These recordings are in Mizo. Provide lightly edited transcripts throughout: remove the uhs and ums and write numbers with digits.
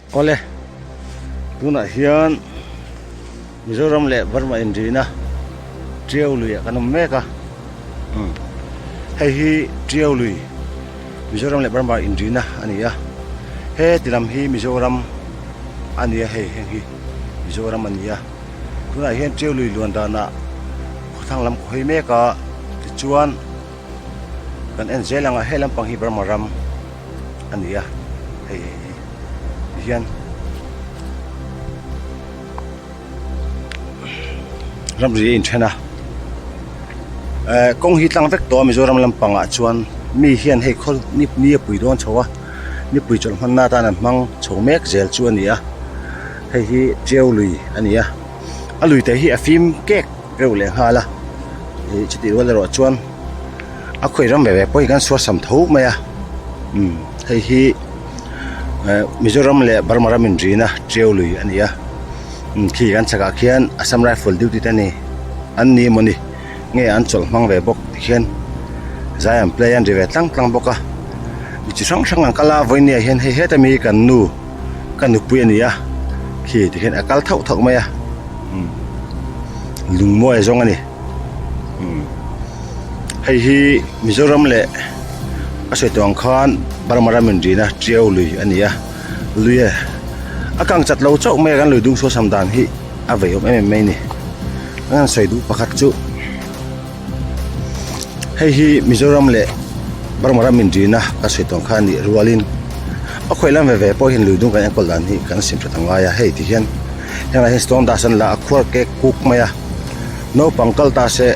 Awle, tunah hian Mizoram leh Burma inrina Tiau lui ah kan awm mek a, umm hei hi Tiau lui Mizoram leh Burma inrina a ni a, heti lam hi Mizoram a ni a hei heng hi Mizoram a ni a, tunah hian Tiau lui luan danah khawthlang lam khaw hawi mek a tichuan kan en zel ang a he lampang hi Burma ram. a ni a hei ti hian ramri a inthen a eh kawng hi tlang vek tawh a Mizoram lampangah chuan mi hian hei khaw ni a pui dawn chho a nipui chawlh hmanna atan an hmang chho mek zel chu a ni a hei hi tiau lui a ni a a lui te hi a fim kek reuh leh nghal a ih chutih rual erawh chuan. A khawi ram ve ve pawh hi kan suasam tho mai a umm hei hi eh Mizoram leh Burma ram inrina tiau lui a ni a umm khi kan chhakah khian Assam Rifle duty te ani an ni emaw ni nge an chawlh hmang ve bawk tikhian zai an play an ri ve tlang tlang bawk a mi chi hrang hrang an kal a vawinia hian hei heta mi kan nu ka nupui a ni a khi tikhian a kal thauh thauh mai a umm lungmawi a zawng a ni. Hei hi Mizoram leh a sawi tawh ang khan Burma ram inrina Tiau lui a ni a, lui a a kang chat lo chauh mai a kan lui dung suasam dan hi a vei awm em em mai a ni. An han sawi duh pakhat chu hei hi Mizoram leh Burma ram inrina ka sawi tawh ang khan nih rualin a khawi lam ve ve pawh hian lui dung kan enkawl dan hi kan sim that a ngai a, hei ti hian hengah hian stone dust an la a khuar kek kuk mai a. Naupang kal ta se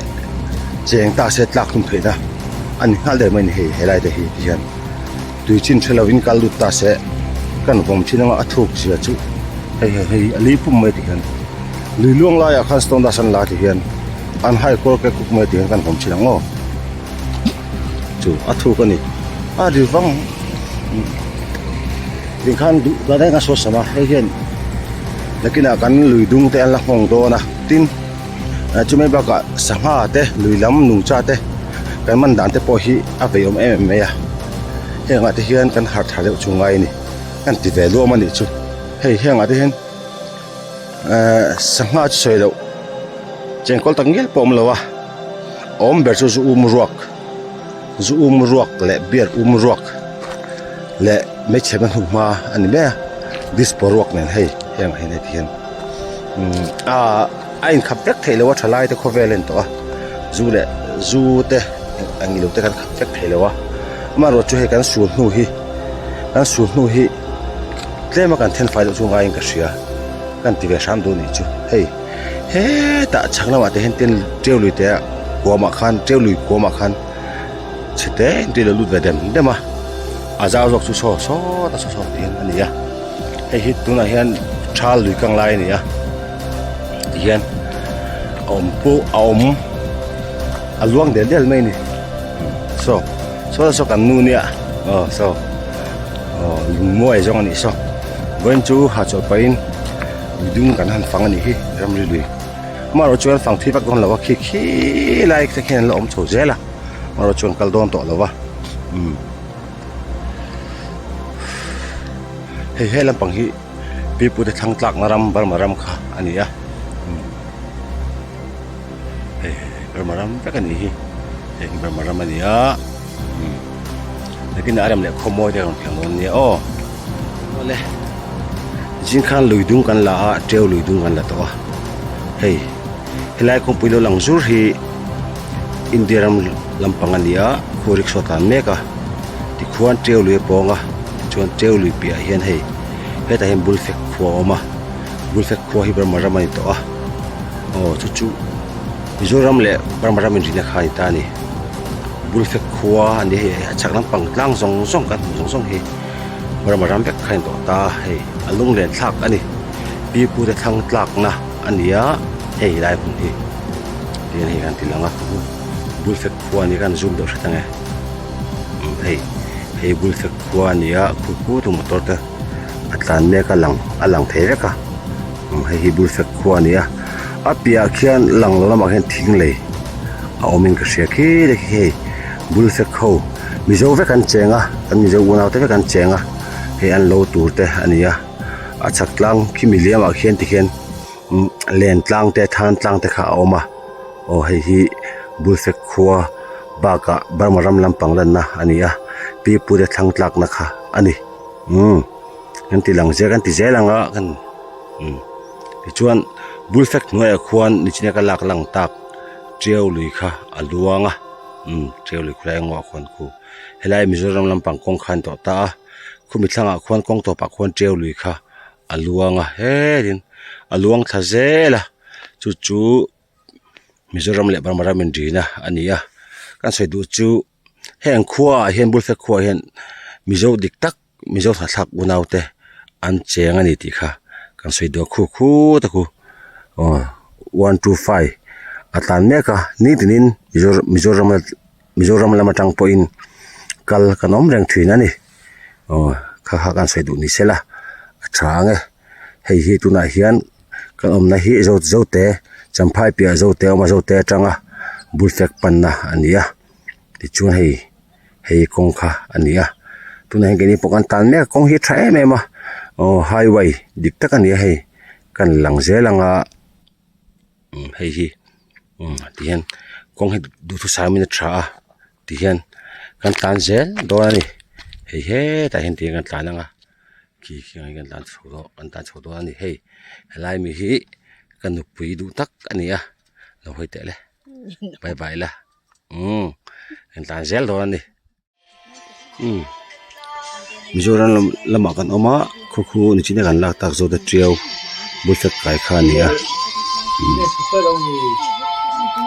cheng ta se tlak hlum theihna a ni nghal der mai a ni hei helai te hi ti hian tui chin hre lovin kal lut ta se kan vawm thin anga a thuk zia chu hei hei hei a li pum mai ti hian lui luang laiah khan stone dust an la ti hian an hai kual kek kuk mai ti hian kan vawm thin ang aw chu a thuk a ni a ri vang tin khan duh dan reng a saw sam a hei hian nakinah kan lui dung te an la nghawng dawn a. Tin, chumai bakah sangha te, lui lam nungcha te kan man dan te pawh hi a vei awm em em mai a, heng ah te hian kan harh thar deuh chu ngai a ni, kan ti ve luam a nih chu, hei heng ah te hian ehh sangha chu sawi loh chengkawl tak ngial pawh a awm lo a, a awm ber chu zu um ruak zu um ruak leh beer um ruak leh hmeichhe hma hnuhma a ni mai a dispo ruak nen hei heng ah hian heti hian. Umm aa a inkhap vek theih loh a tha lai te khawvel a ni tawh a zu leh zu te eng ilo te kan khap vek thei lo a amaherawh chu hei kan sul hnu hi kan sul hnu hi tlem a kan then fai deuh chu ngaiin ka hria kan ti ve hram duh a nih chu hei hetah chhak lamah te hian tin tiau lui te ah kuamah khan tiau lui kuamah khan chhe te in tui lo lut ve dem dem a a zau zawk chu saw sawt a saw saw ti hian a ni a hei hi tunah hian thal lui kang lai a ni a ti hian a awm pawh a awm a luang del del mai a ni saw saw saw kan nu nia aw saw aw lungmuai zawng a nih saw vawiin chu hahchawlh pahin lui dung kan han fang a nih hi ramri lui. Amaherawh chuan fang thui vak dawn lo a khi khi lai te khian an la awm chho zel a amaherawh chuan kal dawn tawh lo a umm hei he lampang hi pipu te thlang tlakna ram Burma ram kha a ni a umm hei Burma ram vek a nih hi hei hi Burma ram a ni a umm nakinah a rem leh khawmawi te a rawn thleng dawn nia aw. Awle zing khan lui dung kan la a teu lui dung kan la tawh a hei helai kawngpui lo lang zur hi India ram lampang a ni a khu rickshaw tlan mek a tikhuan teu lui a pawng a tichuan teu lui piahah hian hei hetah hian bulfek khua a awm a bulfek khua hi Burma ram a ni tawh a aw chu chu Mizoram leh Burma ram inrina kha a ni ta a ni bulfek khua a ni hei a chhak lampang tlang zawng zawng kan hmuh zawng zawng hi. Burma ram vek kha a intawh ta hei a lunglen thlak a ni pipu te thlang tlakna a ni a hei helai hmun hi tihian hei kan ti lang a bulfek khua a ni kan zoom deuh hret ang e umm hei hei bulfek khua a ni a khu khu tu motor te a tlan mek a lang a lang thei vek a umm hei hi bulfek khua a ni a a piahah khian lang lo lamah khian thing lei a awm in ka hria khi te khi hei bulfek ho. Mizo vek an cheng a, kan Mizo unau te vek an cheng a, hei an lo tur te a ni a. A chhak tlang khi miliam ah khian tikhian umm len tlang te than tlang te kha a awm a aw hei hi bulfek khua bakah Burma ram lampang lanna a ni a pipu te thlang tlakna kha a ni umm kan ti lang zel kan ti zel ang a kan umm tichuan bulfek hnuaiah khuan nichina ka lak lang tak tiau lui kha a luang a umm tiau lui khawlai a ngaw khuan khu helai Mizoram lampang kawng kha a ni tawh ta a khumi thlangah khuan kawng tawpah khuan tiau lui kha a luang a hetin a luang thla zel a chu chu Mizoram leh Burma ram inrina a ni a kan sawi duh chu heng khua ah hian Bulfek khua ah hian Mizo dik tak Mizo thlak unau te an cheng a ni tih kha kan sawi duh a khu khut a khu aw one two five a tlan mek a nitin in Mizoram Mizoram lam atang pawhin kal kan awm reng thin a ni aw kha kha kan sawi duh ni sela a tha ang e hei hi tunah hian kan awmna hi zo zote champhai piah zote a awm a zote atanga bulfek panna a ni a tichuan hei hei kawng kha a ni a tunah hian keini pawh kan tan mek a kawng hi a tha em em a aw highway dik tak a ni a hei kan lang zel ang a. Umm hei hi umm tihian kawng hi duhthusam in a tha a tihian kan tlan zel dawn a ni hei hetah hian tihian kan tlan ang a khi khi ang hian kan tlan chho dawn kan tlan chho dawn a ni hei helai mi hi ka nupui duh tak a ni a lo hawi teh le bye bye la umm kan tlan zel dawn a ni. Umm Mizoram lam lamah kan awm a khaw khu nichina kan lak tak zawk te tiau bul fek kai kha a ni a umm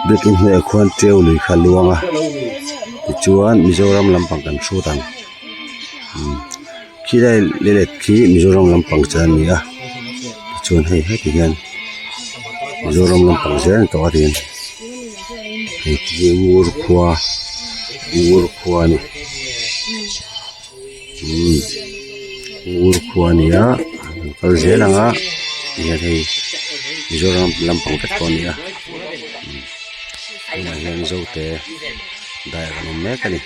biakin hnuaiah khuan tiau lui kha a luang a tichuan Mizoram lampang kan hrut ang umm khilai leilet khi Mizoram lampang chan a ni a tichuan hei heti hian Mizoram lampang zel a ni tawh a tiin. Hei hi ngur khua ngur khua a ni umm ngur khua a ni a an kal zel ang a tihian hei Mizoram lampang vek pawh a ni a umm tunah hian zote dai ah kan awm mek a ni.